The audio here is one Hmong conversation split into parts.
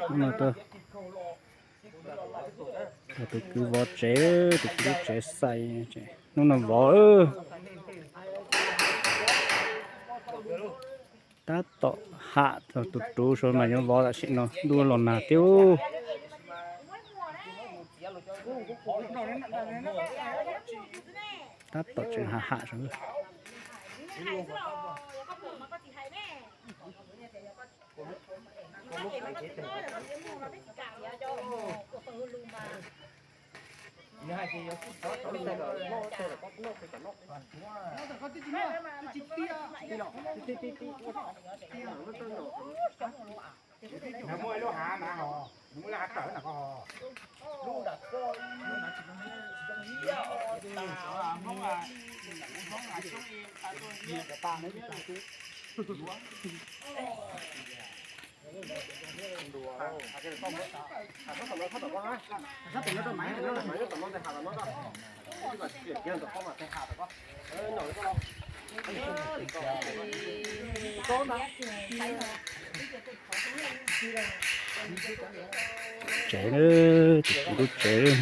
Hnub no tuaj, tus kwv vov tsev, tus kwv lub tsev xais, hnub no vov. Tab tom ham tus ruv saud mas yuav vov tam sim no, ntuj los nag thiab. Tab tom tseem ham ham saud. Nws muaj ib lub hav na ho, nws muaj lub hav tawm na ko ho. Tsev, tus kwv lub tsev,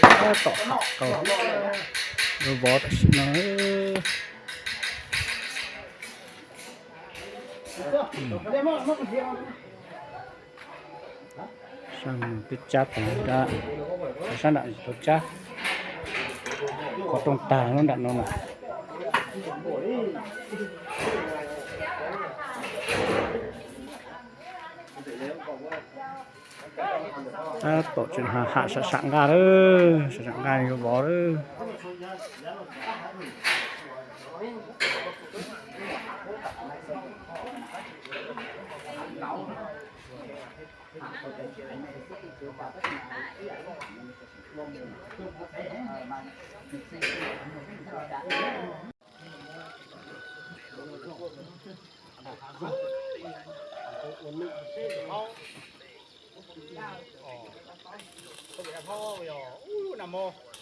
tab tom ham tau, yuav vov tam sim no. Sab no twb tsab tag, sab nram tsis tau tsab, qhov rooj tag nram no na. Tab tom tseem ham ham sam sam nqaj lawm, sam sam nqaj yuav vov lawm.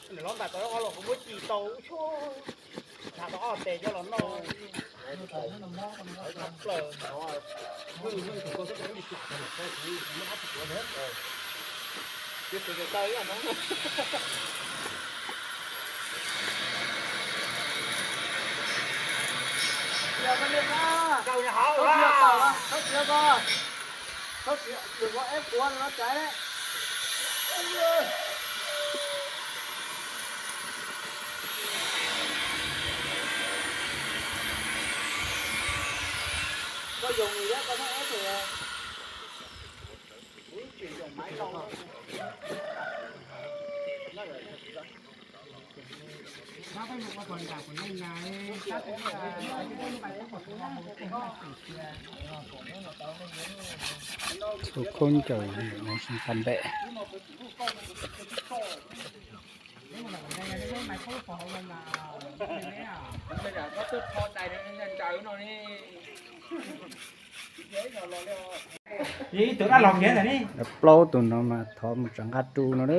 Nws los ntam tau ob los kuv muab ci tau ub tshuaj, ntshav tau ob tes coj los noj. Plaws. Txhua khaub ncaws no tag npaum. Plaub tus no mas thov mus tso nqaj rau no na.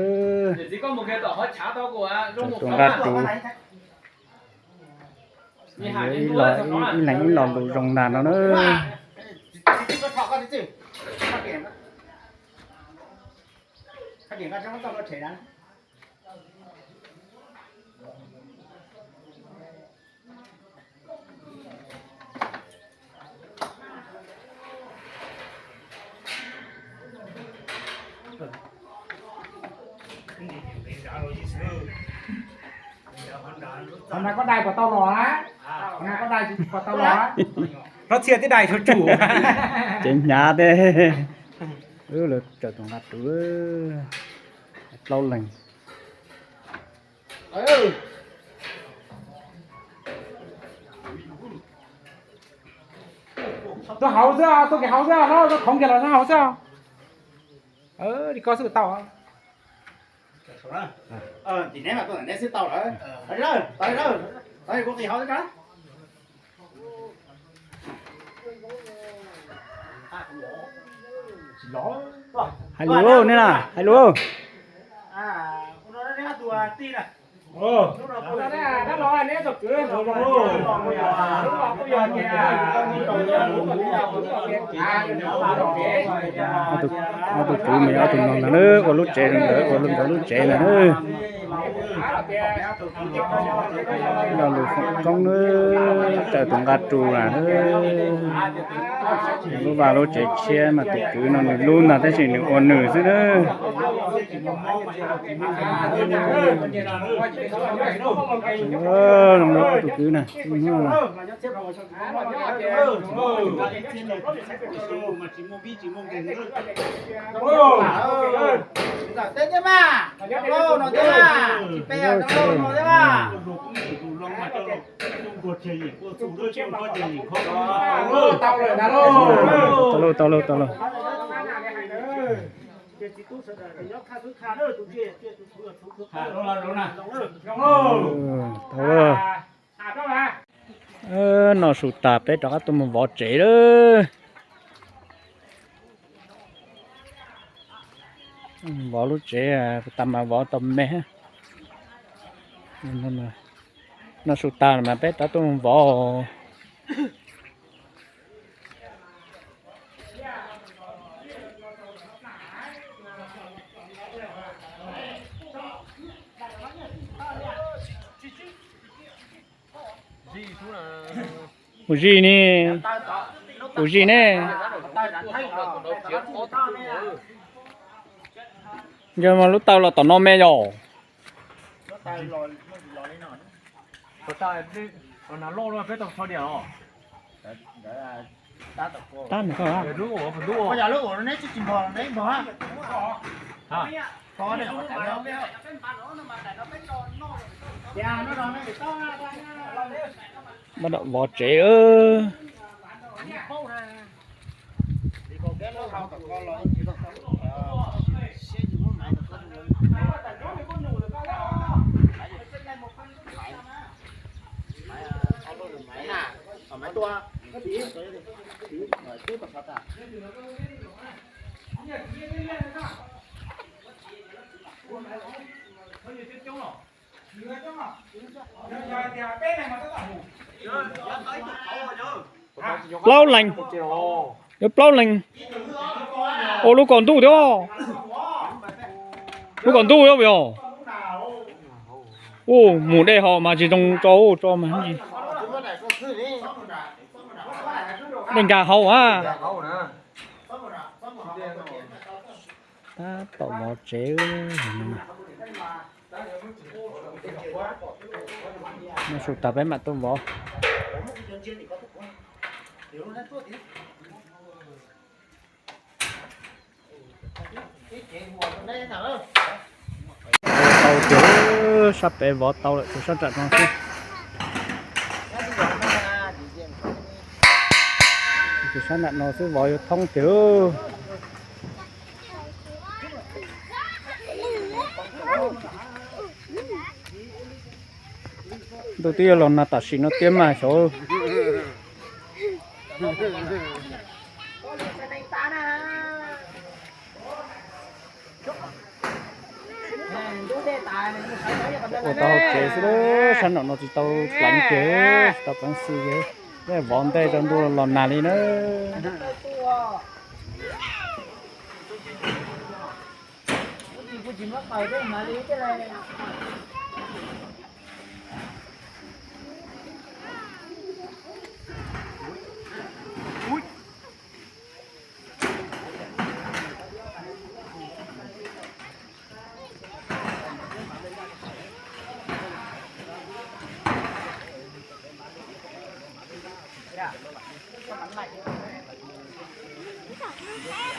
Tso tus nqaj rau. Yuav ib leeg ib lo lus zoo ntag no na. Qhov no koj dai puas tau los a? Qhov no koj dai puas tau los a? Rab txhiaj twb dai tshuav tsum. Ces hnyav thiab. Wb lawv raws tus nqa rau plaub leeg. Tuaj hauv xwb, tuaj kiag hauv xwb, tuaj khoov kiag los hauv xwb. Li koj xwb tau. Hais lus ne na, hais lus. Ob tug kwv mas yog ob tug no ntag na, ua lub tsev ntawd, ua lub ntawd lub tsev ntag na. Yog lus foom koob na, raws tus nqa ru na. Lub vaj lub tsev tshiab mas tus kwv no nws lub ntag tab sis nws ua nws xwb na. Zoo li ob tug kwv na. Tau lauj, tau lauj, tau lauj. Tau lauj. Noj su tas peb rov qab tuaj mus vov tsev lawm. Vov lub tsev, tas mas vov tau me. Noj su tas mas peb rov tuaj mus vov. Kuv zij ne, kuv zij ne. Yog mas lub taw los tom no me yom. Tab nws ko. Bắt đầu vó trễ ơ. Plaub leeg, yuav plaub leeg. Ua lub kaus ntuj thiab. Lub kaus ntuj thiab puas yog? Mus dej haus mas tsis zoo tso, tso mas. Dej nkag hauv a. Tab tom vov tsev. Noj su tas peb mam tuaj vov. Tau tiag, sab pem vov tau lawm, tshuav sab nram no xwb. Tshuav sab nram no xwb vov yuav thoob tiag. Ntuj twb yuav los nag tam sim no tiag mas xyov. Ua tau hauv tsev xwb, sab nram no tsis tau pleev kiag, tsis tau pleev xwb, vov ntej rau ntuj los nag li na.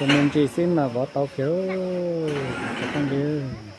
Tus me ntsis xwb mas vov tau kiag, tsis pheej li.